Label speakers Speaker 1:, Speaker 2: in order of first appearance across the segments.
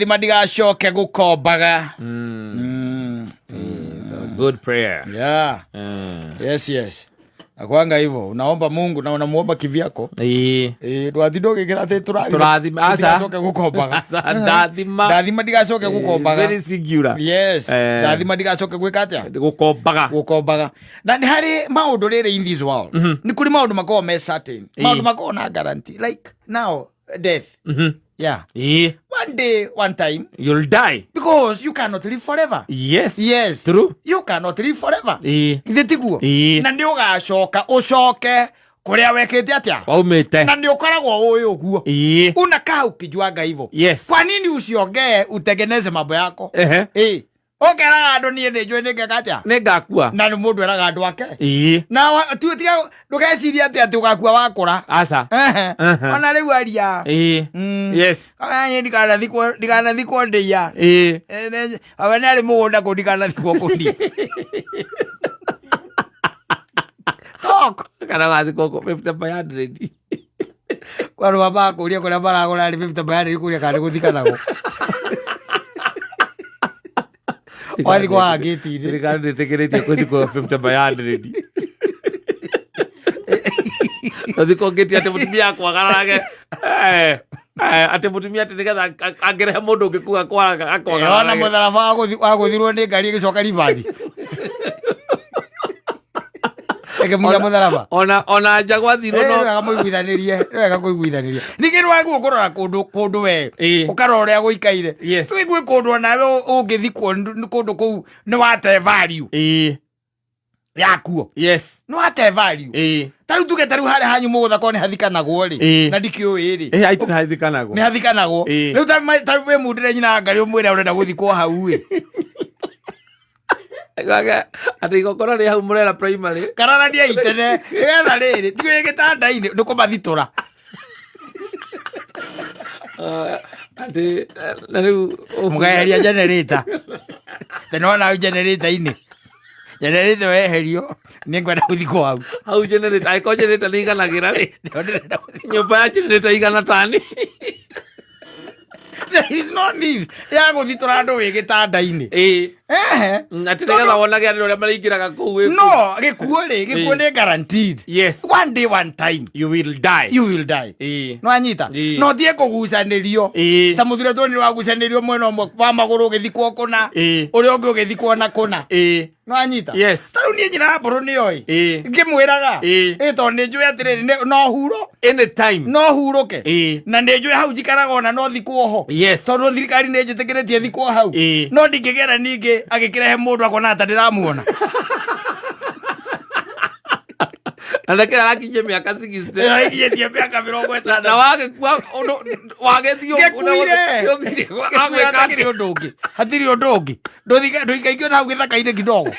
Speaker 1: Ndathima ndigacoke gũkombaga.
Speaker 2: It's a good prayer.
Speaker 1: Yeah. Yes. Nakwanga hivyo unaomba Mungu na unamuomba kivyako. Eh, ndwatinda ũgĩkĩra atĩ tũrathima
Speaker 2: Tũrathima, aca.
Speaker 1: ndigacoke gũkombaga.
Speaker 2: Aca, ndathima.
Speaker 1: Ndathima ndigacoke gũkombaga.
Speaker 2: Very singular.
Speaker 1: Yes.
Speaker 2: Eh.
Speaker 1: Ndathima ndigacoke gwĩka atĩa?
Speaker 2: Gũkombaga.
Speaker 1: Gũkombaga. Na nĩ harĩ maũndũ rĩrĩ in this world. Nĩ kũrĩ maũndũ makoragwo me certain. Maũndũ makoragwo na guarantee like now death. Yeah. One day, one time.
Speaker 2: You'll die.
Speaker 1: Because you cannot live forever.
Speaker 2: Yes.
Speaker 1: Yes.
Speaker 2: True.
Speaker 1: You cannot live forever. Githĩ tiguo?
Speaker 2: Ĩĩ.
Speaker 1: Na nĩ ũgacoka ũcoke kũrĩa wekĩte atĩa?
Speaker 2: Waumĩte.
Speaker 1: Na nĩ ũkoragwo ũĩ ũguo. Unakaa ukijuaga hivyo.
Speaker 2: Yes.
Speaker 1: Kwa nini usiongee utengeneze mambo yako?
Speaker 2: Ehe.
Speaker 1: Ĩĩ. Ũkeraga andũ niĩ nĩ njũĩ nĩ ngeka atĩa?
Speaker 2: Nĩ ngakua.
Speaker 1: Na nĩ mũndũ eraga andũ ake.
Speaker 2: Ĩĩ.
Speaker 1: Na tiga ndũgecirie atĩ atĩ ũgakua wakũra.
Speaker 2: Aca.
Speaker 1: Ehe.
Speaker 2: Ehe.
Speaker 1: Ona rĩu aria.
Speaker 2: Ĩĩ. Yes.
Speaker 1: Ona niĩ ndikanathikwo ndĩia.
Speaker 2: Ĩĩ.
Speaker 1: Aba nĩ arĩ mũgũnda kũ ndikanathikwo kũni. Talk.
Speaker 2: Kana wathikwo kũ 50 by 100.
Speaker 1: Kwa andũ mambaga kũria kũrĩa maragũra rĩ 50 by 100 kũria kana nĩ gũthikanagwo. Wathikwo haha gate-inĩ.
Speaker 2: Thirikari ndĩtĩkĩrĩtie kũthikwo 50 by 100. Ũthikwo ngĩti atĩ mũtumia akwagararage. Atĩ mũtumia atĩ nĩgetha angĩrehe mũndũ ũngĩ kuga kwaraga
Speaker 1: Ona
Speaker 2: akwagararage.
Speaker 1: mũtharaba wagũthirwo nĩ ngari ĩgĩcoka ribathi. Ĩkĩmunya mũtharaba.
Speaker 2: Ona nja gwathirwo
Speaker 1: Nĩ
Speaker 2: no
Speaker 1: wega mũiguithanĩrie, nĩ wega kũiguithanĩria. Ningĩ nĩ wagĩrĩirwo kũrora kũndũ kũndũ we
Speaker 2: Ĩĩ.
Speaker 1: ũkarora ũrĩa gũikaire.
Speaker 2: Yes.
Speaker 1: Rĩu gwĩ kũndũ onawe ũngĩthikwo kũndũ kũu nĩ wate value
Speaker 2: Ĩĩ.
Speaker 1: yakuo.
Speaker 2: Yes.
Speaker 1: Nĩ wate value.
Speaker 2: Ĩĩ.
Speaker 1: Ta rĩu tuge ta rĩu harĩa hanyu mũgũtha korwo nĩ hathikanagwo rĩ.
Speaker 2: Ĩĩ.
Speaker 1: Na ndikĩũĩ rĩ.
Speaker 2: Ĩĩ aitũ nĩ hathikanagwo.
Speaker 1: Nĩ hathikanagwo.
Speaker 2: Ĩĩ.
Speaker 1: Rĩu ta wĩ mundĩre nyina wa Ngai ũmwĩre ũrenda gũthikwo hau ĩ.
Speaker 2: Gwake, atĩ igongona rĩ hau Murera primary.
Speaker 1: Kararania itene nĩgetha rĩrĩ ti wĩ gĩtanda-inĩ nĩ kũmathitũra.
Speaker 2: Atĩ na rĩu
Speaker 1: Mũkeheria generator. Tene wona hau generator-inĩ. Generator weherio nĩ ngwenda gũthikwo hau.
Speaker 2: Hau generator, angĩkorwo generator nĩ iganagĩra rĩ.
Speaker 1: Nĩho ndĩrenda gũthikwo.
Speaker 2: Nyũmba ya generator igana tani.
Speaker 1: There is no need ya gũthitũra andũ wĩ gĩtanda-inĩ.
Speaker 2: Ĩĩ.
Speaker 1: Ehe.
Speaker 2: Atĩ nĩgetha wonage andũ ũrĩa maraingĩraga kũu wĩ kũu.
Speaker 1: No, gĩkuũ rĩ, gĩkuũ
Speaker 2: Ĩĩ.
Speaker 1: nĩ guaranteed.
Speaker 2: Yes.
Speaker 1: One day, one time,
Speaker 2: You will die.
Speaker 1: you will die.
Speaker 2: Ĩĩ.
Speaker 1: Nĩwanyita?
Speaker 2: Ĩĩ.
Speaker 1: No tie kũgucanĩrio.
Speaker 2: Ĩĩ.
Speaker 1: Ta mũthuri tuonire wagucanĩrio mwena ũmwe wa magũrũ ũgĩthikwo kũna.
Speaker 2: Ĩĩ.
Speaker 1: Ũrĩa ũngĩ ũgĩthikwo na kũna.
Speaker 2: Ĩĩ.
Speaker 1: Nĩwanyita?
Speaker 2: Yes.
Speaker 1: Ta rĩu niĩ nyina wa mbũrũ nĩoĩ.
Speaker 2: Ĩĩ.
Speaker 1: Ngĩmwĩraga.
Speaker 2: Ĩĩ.
Speaker 1: Ĩ tondũ nĩ njũĩ atĩrĩrĩ no huro.
Speaker 2: Anytime.
Speaker 1: No hurũke.
Speaker 2: Ĩĩ.
Speaker 1: Na nĩ njũĩ hau njikaraga ona no thikwo ho.
Speaker 2: Yes.
Speaker 1: Tondũ thirikari nĩ njĩtĩkĩrĩtie thikwo hau.
Speaker 2: Ĩĩ.
Speaker 1: No ndingĩgera ningĩ agĩkĩrehe mũndũ akona ta ndĩramuona.
Speaker 2: Na nĩkĩo arakinyia mĩaka 60.
Speaker 1: Ĩrakinyĩtie mĩaka mĩrongo
Speaker 2: Na
Speaker 1: ĩtandatũ.
Speaker 2: wagĩkua ũndũ wagĩthiĩ
Speaker 1: Ngĩkuire.
Speaker 2: ũthire
Speaker 1: Ngĩkuire hatirĩ ũndũ ũngĩ. Hatirĩ ũndũ ũngĩ. Ndũikaikio na hau gĩthaka-inĩ kidogo.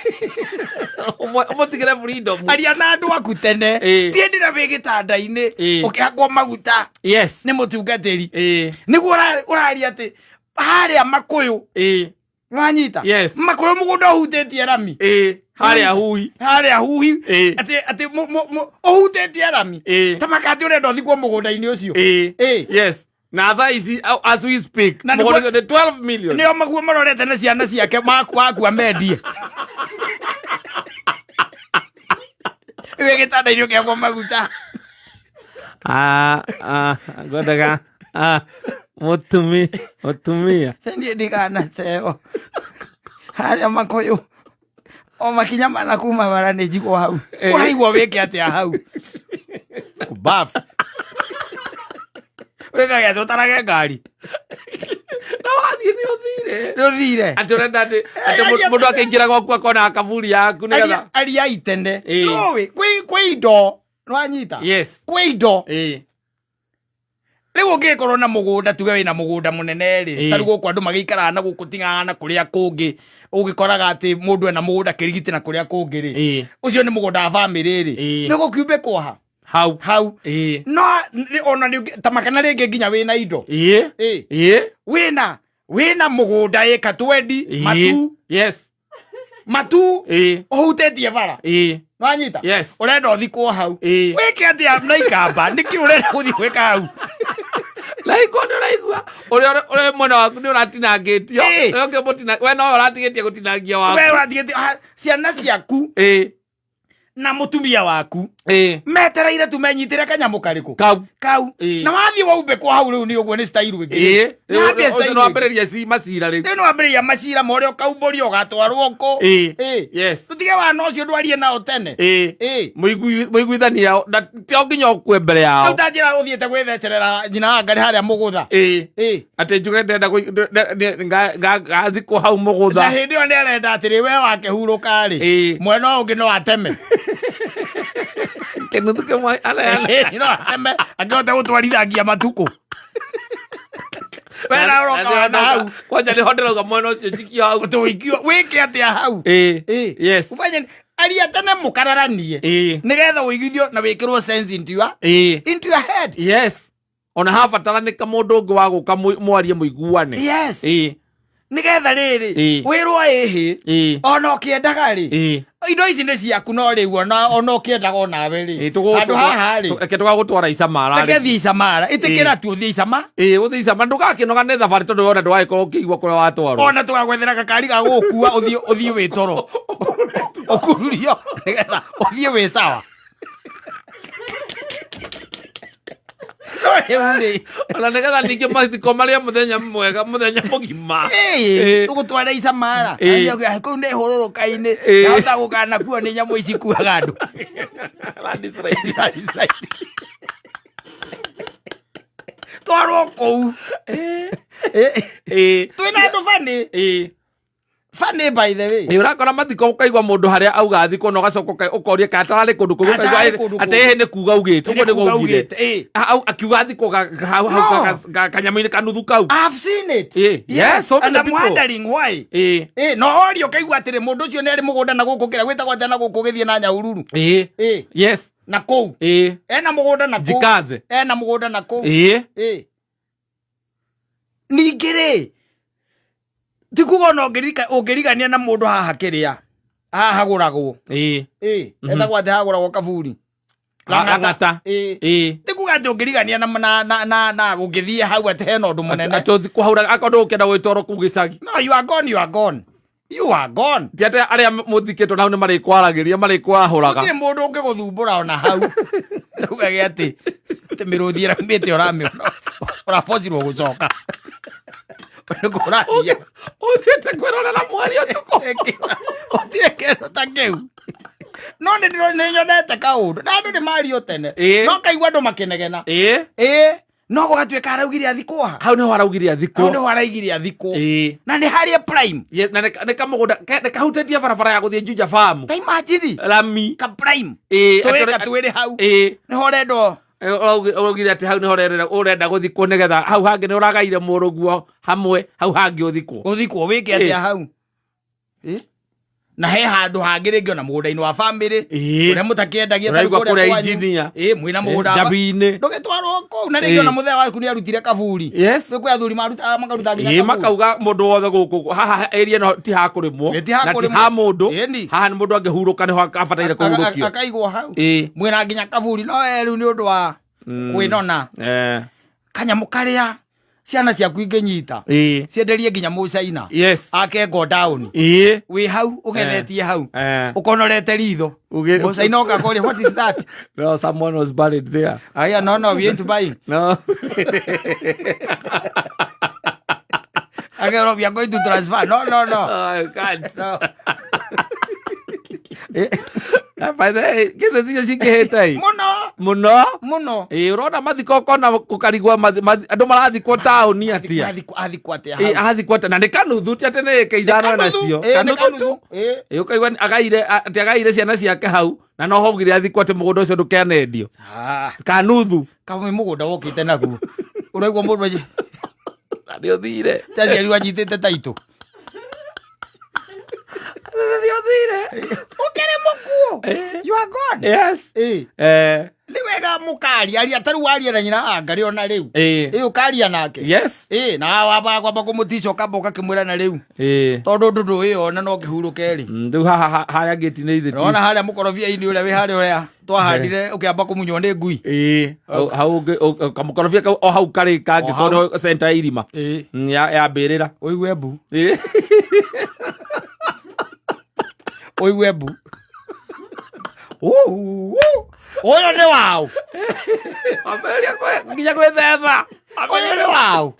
Speaker 2: Ũmũtigĩre freedom.
Speaker 1: Aria na andũ aku tene.
Speaker 2: Ĩĩ.
Speaker 1: Ti hĩndĩ ĩrĩa wĩ gĩtanda-inĩ
Speaker 2: Ĩĩ.
Speaker 1: ũkĩhakwo maguta
Speaker 2: Yes.
Speaker 1: nĩ mũtungatĩri.
Speaker 2: Ĩĩ.
Speaker 1: Nĩguo ũraria atĩ harĩa makũyũ
Speaker 2: Ĩĩ.
Speaker 1: Nĩwanyita?
Speaker 2: Yes.
Speaker 1: Makũyũ mũgũnda ũhutĩtie rami.
Speaker 2: Ĩĩ. Harĩa huhi.
Speaker 1: Harĩa huhi.
Speaker 2: Ĩĩ.
Speaker 1: Atĩ ũhutĩtie rami.
Speaker 2: Ĩĩ.
Speaker 1: Ta makati ũrenda ũthikwo mũgũnda-inĩ ũcio.
Speaker 2: Ĩĩ.
Speaker 1: Ĩĩ.
Speaker 2: Yes. Na thaa ici as we speak
Speaker 1: Na
Speaker 2: mũgũnda
Speaker 1: nĩguo
Speaker 2: ũcio nĩ 12 million.
Speaker 1: Nĩo maguo marorete na ciana ciake wakua mendie. Wĩ gĩtanda-inĩ ũkĩhakwo maguta.
Speaker 2: Ngwendaga mũtumia.
Speaker 1: Niĩ ndikanateo. Harĩa makũyũ. O makinya mana kuma bara nĩ njigwo hau.
Speaker 2: Ĩĩ.
Speaker 1: Ũraigua wĩke atĩa hau? Kubafu. Wĩkage atĩ ũtarage ngari.
Speaker 2: Na wathiĩ nĩ ũthire.
Speaker 1: Nĩ ũthire.
Speaker 2: Atĩ ũrenda atĩ mũndũ akĩingĩra gwaku akona kaburi yaku nĩgetha.
Speaker 1: Aria itene.
Speaker 2: Ĩĩ.
Speaker 1: Nũĩ, kwĩ indo. Nĩwanyita?
Speaker 2: Yes.
Speaker 1: Kwĩ indo.
Speaker 2: Ĩĩ.
Speaker 1: Rĩu ũngĩkorwo na mũgũnda tuge wĩna mũgũnda mũnene rĩ,
Speaker 2: Ĩĩ.
Speaker 1: ta rĩu gũkũ andũ magĩikaraga na gũkũ tigana na kũrĩa kũngĩ, ũgĩkoraga atĩ mũndũ ena mũgũnda kĩrigiti na kũrĩa kũngĩ rĩ.
Speaker 2: Ĩĩ.
Speaker 1: Ũcio nĩ mũgũnda wa bamĩrĩ rĩ.
Speaker 2: Ĩĩ.
Speaker 1: Nĩ gũkiumbĩkwo ha?
Speaker 2: Hau.
Speaker 1: Hau.
Speaker 2: Ĩĩ.
Speaker 1: No, ona nĩ ta makana rĩngĩ nginya wĩna indo.
Speaker 2: Ĩĩ.
Speaker 1: Ĩĩ.
Speaker 2: Ĩĩ.
Speaker 1: Wĩna mũgũnda ĩka twendi,
Speaker 2: Ĩĩ.
Speaker 1: matu.
Speaker 2: Yes.
Speaker 1: Matu.
Speaker 2: Ĩĩ.
Speaker 1: Ũhutĩtie bara.
Speaker 2: Ĩĩ.
Speaker 1: Nĩwanyita?
Speaker 2: Yes.
Speaker 1: Ũrenda ũthikwo hau.
Speaker 2: Ĩĩ.
Speaker 1: Wĩke atĩa na ikamba? Nĩkĩ ũrenda gũthiĩ gwĩka hau?
Speaker 2: Like nĩ ũraigua ũrĩa mwena waku nĩ ũratinangĩtio.
Speaker 1: Ĩĩ.
Speaker 2: Ũrĩa ũngĩ we nowe ũratigĩtie gũtinangia waku.
Speaker 1: We ũratigĩtie ciana ciaku na mũtumia waku metereire tu menyitĩre kanyamũ karĩkũ
Speaker 2: Kau.
Speaker 1: Kau. Na wathiĩ waumbĩkwo hau rĩu nĩ ũguo, nĩ style ĩngĩ. Nĩ
Speaker 2: Ũcio
Speaker 1: style
Speaker 2: nĩ
Speaker 1: ĩngĩ.
Speaker 2: wambĩrĩria macira rĩu.
Speaker 1: Rĩu nĩ wambĩrĩria macira ma ũrĩa ũkaumbũrio, ũgatwarwo kũ. Tũtige wana ũcio, ndwarie nao tene.
Speaker 2: Mũiguithania na ti o nginya ũkue mbere yao.
Speaker 1: Rĩu ta njĩra ũthiĩte gwĩthecerera nyina wa Ngarĩ harĩa mũgũtha.
Speaker 2: Atĩ njuge ndĩrenda ngathikwo hau
Speaker 1: Na
Speaker 2: mũgũtha.
Speaker 1: Hĩndĩ ĩyo nĩ arenda atĩrĩ, we wakĩhurũka rĩ, mwena ũyũ ũngĩ no ateme.
Speaker 2: Kĩnuthu kĩmwe aneane.
Speaker 1: No ateme akĩhote gũtwarithangia matukũ. We na ũroka wana hau.
Speaker 2: Kwanja nĩho ndĩrauga mwena ũcio njikio hau.
Speaker 1: Tũikio wĩke atĩa hau? Ufanye aria tene, mũkararanie, nĩgetha ũiguithio na wĩkĩrwo sense into your head.
Speaker 2: Yes, ona habataranĩka mũndũ ũngĩ wa gũka mwarie mũiguane.
Speaker 1: Nĩgetha rĩrĩ wĩrwo ĩhĩ ona ũkĩendaga rĩ, indo ici nĩ ciaku, no rĩu ona ũkĩendaga onawe rĩ, handũ haha rĩ,
Speaker 2: Reke tũgagũtwara Icamara.
Speaker 1: Reke thiĩ Icamara, ĩtĩkĩra tu ũthiĩ Icama.
Speaker 2: Ĩĩ, ũthiĩ Icama, ndũgakĩnoga nĩ thabarĩ tondũ wona ndũgagĩkorwo ũkĩigua kũrĩa watwarwo.
Speaker 1: Ona tũgagwethera gakari ga gũgũkua ũthiĩ wĩ toro, ũkururio nĩgetha ũthiĩ wĩ sawa. No rĩu rĩ,
Speaker 2: Ona nĩgetha ningĩ mathiko marĩa mũthenya mwega, mũthenya mũgima.
Speaker 1: Tũgũtwara Icamara. Kũu nĩ hũrũrũka-inĩ, nahota gũkanakuo nĩ nyamũ ici kuaga andũ.
Speaker 2: Landslide.
Speaker 1: Landslide. Twarwo kũu. Twĩna andũ funny. Funny, by the way.
Speaker 2: Ĩ, ũrakora mathiko ũkaigua mũndũ harĩa auga athikwo na ũgacoka ũkoria kana tararĩ kũndũ kũngĩ,
Speaker 1: Kana
Speaker 2: ũkaigua
Speaker 1: tararĩ kũndũ
Speaker 2: atĩ
Speaker 1: kũngĩ.
Speaker 2: ĩhĩ nĩ kuga augĩte ũguo
Speaker 1: Nĩ
Speaker 2: nĩguo
Speaker 1: kuga
Speaker 2: augire.
Speaker 1: augĩte, ĩ.
Speaker 2: Akiuga athikwo hau
Speaker 1: No.
Speaker 2: kanyamũ-inĩ kanuthu kau.
Speaker 1: I've seen it.
Speaker 2: Yes, so many
Speaker 1: And I'm
Speaker 2: people.
Speaker 1: wondering why. No orio ũkaigua atĩrĩ, mũndũ ũcio nĩ arĩ mũgũnda na gũkũ kĩrĩa gwĩtagwo atĩa na gũkũ gĩthiĩ na Nyahururu. Na kũu. Ena mũgũnda na kũu.
Speaker 2: Jikaze.
Speaker 1: Ena mũgũnda na kũu. Ningĩ rĩ, ti kuga ona ũngĩrigania na mũndũ haha kĩrĩa haha hagũragwo. Etagwo atĩ hagũragwo kaburi.
Speaker 2: Lang'ata.
Speaker 1: Ti kuga atĩ ũngĩrigania na ũngĩthiĩ hau atĩ hena ũndũ mũnene.
Speaker 2: Atĩ ũthikwo hau akorwo ndũgũkĩenda gwĩtwarwo kũu gĩcagi.
Speaker 1: No, you are gone, you are gone, you are gone.
Speaker 2: Ti atĩ arĩa mũthikĩtwo nao nĩ marĩkwaragĩria, marĩkwarahũraga.
Speaker 1: Gũtirĩ mũndũ ũngĩgũthumbũra ona hau ugage atĩ mĩrũthi ĩraumĩte ũramĩona ũrabocirwo gũcoka nĩkũ ũrathiĩ.
Speaker 2: Ũthiĩte kwĩrorera mweri ũtukũ.
Speaker 1: Ũtirĩ kĩndũ ta kĩu, no nĩ nĩ nyonete kaũndũ na andũ nĩ mario tene. No kaigua andũ makĩnegena. No gũgatuĩka araugire athikwo ha.
Speaker 2: Hau nĩho araugire
Speaker 1: Hau
Speaker 2: athikwo.
Speaker 1: Nĩho araigire athikwo. Na nĩ harĩa prime.
Speaker 2: Na nĩ kamũgũnda nĩ kahutĩtie barabara ya gũthiĩ Juja Farm.
Speaker 1: Ta imagine.
Speaker 2: Rami.
Speaker 1: Ka prime. Twĩka twĩrĩ hau. Nĩho ũrendwo.
Speaker 2: Ũraugire atĩ hau nĩho ũrenda gũthikwo nĩgetha hau hangĩ nĩ ũragaire mũrũguo hamwe, hau hangĩ ũthikwo.
Speaker 1: Ũthikwo wĩke atĩa hau? Na he handũ hangĩ rĩngĩ ona mũgũnda-inĩ wa family ũrĩa mũtakĩendagia ta rĩu
Speaker 2: Ũraigua
Speaker 1: kũrĩa
Speaker 2: kũrĩa
Speaker 1: kwanyu.
Speaker 2: engineer.
Speaker 1: Mwĩna mũgũnda
Speaker 2: Njabinĩ.
Speaker 1: Ndũgĩtwarwo kũu na rĩngĩ ona mũthee waku nĩ arutire kaburi. Nĩ kwĩ athuri marutaga makaruta nginya kaburi.
Speaker 2: Makauga mũndũ wothe gũkũ haha area ĩno ti hakũrĩmwo
Speaker 1: Ĩ, ti
Speaker 2: na ti
Speaker 1: hakũrĩmwo.
Speaker 2: ha mũndũ. Haha nĩ mũndũ angĩhurũka nĩho abataire kũhurũkio.
Speaker 1: Akaigwo hau. Mwĩna nginya kaburi, no we rĩu nĩ ũndũ wa kwĩnona kanyamũ karĩa ciana ciaku ingĩnyita cienderie nginya mũcaina ake go down. Wĩ hau ũgethetie hau ũkonorete ritho. Mũcaina ũkakoria, "What is that?"
Speaker 2: No, someone was buried there.
Speaker 1: Aya, no, we ain't buying.
Speaker 2: No.
Speaker 1: Akerwo, "We are going to transfer." No.
Speaker 2: Oh, I can't.
Speaker 1: No.
Speaker 2: By the way, kĩndũ ticio cingĩhĩte ĩ.
Speaker 1: Mũno.
Speaker 2: Mũno.
Speaker 1: Mũno.
Speaker 2: Ĩ, ũrona mathiko ũkona gũkarigwo andũ marathikwo taũni atia.
Speaker 1: Athikwo atĩa hau?
Speaker 2: Athikwo atĩa na nĩ kanuthu, ti atĩ nĩ ĩka ithano
Speaker 1: Kanuthu,
Speaker 2: nacio.
Speaker 1: Ĩ, nĩ
Speaker 2: Kanuthu tu.
Speaker 1: kanuthu.
Speaker 2: Ĩ, ũkaigua agaire atĩ agaire ciana ciake hau na no haugire athikwo atĩ mũgũnda ũcio ndũkenendio. Kanuthu.
Speaker 1: Kamwe mũgũnda wokĩte naguo ũraigua mũndũ
Speaker 2: Na nĩ ũthire.
Speaker 1: Taciarirwo anyitĩte taitũ.
Speaker 2: Na nĩ ũthire.
Speaker 1: Ũkĩrĩ mũkuo, you are gone. Nĩ Wega mũkaria aria tarĩu waria na nyina angarĩ ona rĩu.
Speaker 2: Ĩĩ.
Speaker 1: Ĩ ũkaria nake.
Speaker 2: Yes.
Speaker 1: Ĩ na wamba kwamba kũmũtica ũkamba ũgakĩmwĩra na rĩu.
Speaker 2: Ĩĩ.
Speaker 1: Tondũ ũndũ ndũĩona no kĩhurũke rĩ.
Speaker 2: Rĩu haha harĩa ngĩti-inĩ ithe ti.
Speaker 1: Ũrona harĩa mũkorobia-inĩ ũrĩa wĩ harĩa ũrĩa twahandire ũkĩamba kũmunywo nĩ ngui.
Speaker 2: Ĩĩ. Hau kamũkorobia kau o hau karĩ kangĩkorwo nĩho center ya irima.
Speaker 1: Ĩĩ.
Speaker 2: Ya mbĩrĩra.
Speaker 1: Ũigue mbu.
Speaker 2: Ĩĩ.
Speaker 1: Ũigue mbu. Ũyũ nĩ waũ.
Speaker 2: Ambĩrĩria nginya gwĩthetha.
Speaker 1: Ũyũ nĩ waũ.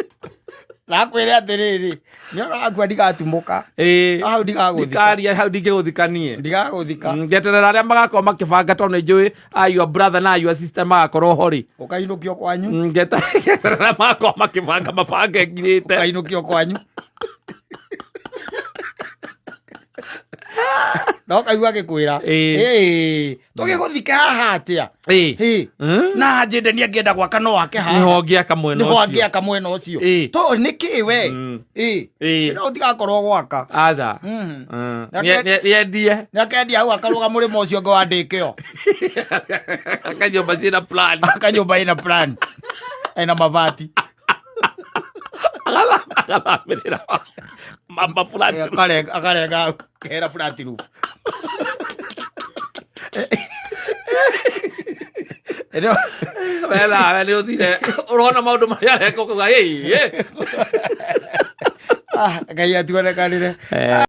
Speaker 1: Nakwĩre atĩrĩrĩ, nĩona wakua ndigatumũka.
Speaker 2: Ĩĩ.
Speaker 1: Hau ndigagũthika.
Speaker 2: Ndikaria hau ndingĩgũthikanie.
Speaker 1: Ndigagũthika.
Speaker 2: Ngeterera arĩa magakorwo makĩbanga tondũ nĩnjũĩ your brother na your sister magakorwo ho rĩ.
Speaker 1: Ũkainũkio kwanyu.
Speaker 2: Ngeterera magakorwo makĩbanga mabange ngirĩte.
Speaker 1: Ũkainũkio kwanyu. No kaigua agĩkwĩra.
Speaker 2: Ĩĩ.
Speaker 1: Ĩĩ. Tũgĩgũthike haha atĩa?
Speaker 2: Ĩĩ.
Speaker 1: Ĩĩ. Na njĩnde nĩ angĩenda gwaka no ake haha.
Speaker 2: Nĩho ngĩaka mwena
Speaker 1: Nĩho
Speaker 2: ũcio.
Speaker 1: angĩaka mwena ũcio.
Speaker 2: Ĩĩ.
Speaker 1: To nĩkĩ we? Ĩĩ.
Speaker 2: Ĩĩ.
Speaker 1: No ũtigakorwo gwaka.
Speaker 2: Aca. Nĩendie.
Speaker 1: Nĩakendia hau akarũga mũrĩmo ũcio ũngĩ wa ndĩkĩo.
Speaker 2: Akanyũmba ciĩna plan.
Speaker 1: Akanyũmba ĩna plan. Ĩna mabati.
Speaker 2: Agathamĩrĩra ma flat roof.
Speaker 1: Akarenga kehera flat roof. Ĩno
Speaker 2: We nawe nĩ ũthire ũrona maũndũ marĩa areka ũkauga, "Ĩ, ĩ."
Speaker 1: Ngai atuonekanĩre.